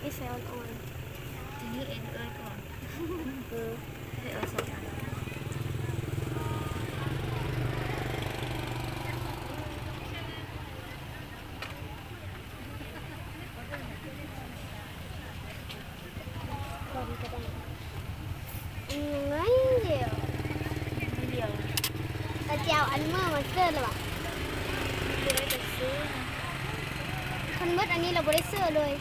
Ib sab ua, ua, ua, ua, Tau cas anh mua mà xưa rồi ạ? Không biết anh đi là bộ đi xưa rồi.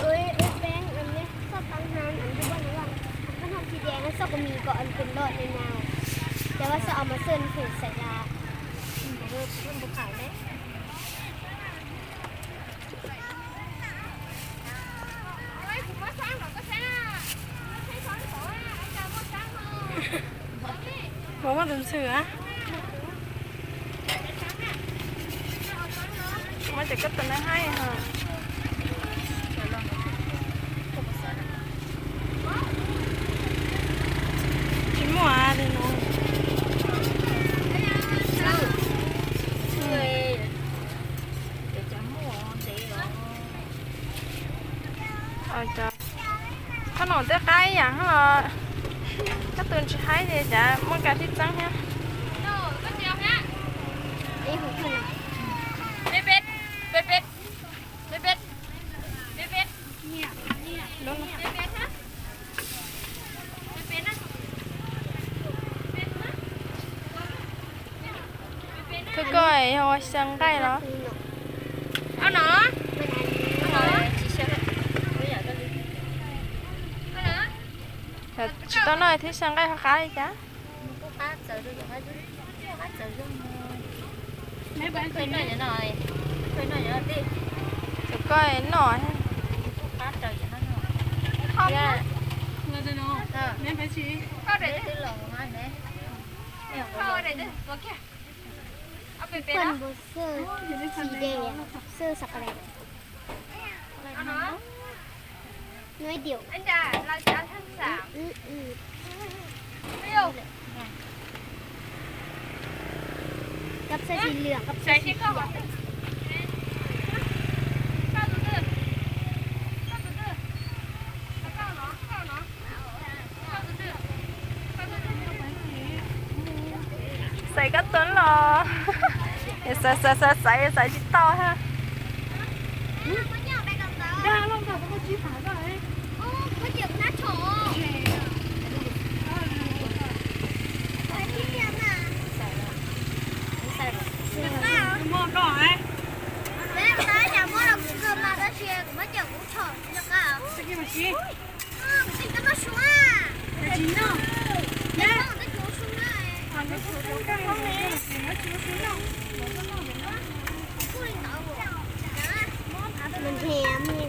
Ui, ui, peb, anh biết sắp tăng hơn, anh cứ bớt nó lắm. Anh không chỉ đèn nó sắp của mình có anh tìm đòi này nào. Cho bác sợ mà sơn thử xảy ra. Ua muaj tus ntxhw a. Muaj cov koj tus neeg haib ho. Tsis muaj li no. Qhov no twb qab ib yam los, koj tus tsis haib ces cas muaj kas sib txeeb thiab. Thov koj ua xyaw nqaij los? Tsis tau noj thiab xyaw nqaij ho qab li cas? Thaum koj noj thiab. Pon npua xwj tsis de, xwj sab qab. Nuav diam. Kab xab tsis lwm, kab xab tsis lwm. Xaiv kab tuab los, xaiv xaiv xaiv xaiv xaiv tsis tau thiab. Mas nrhiav mi.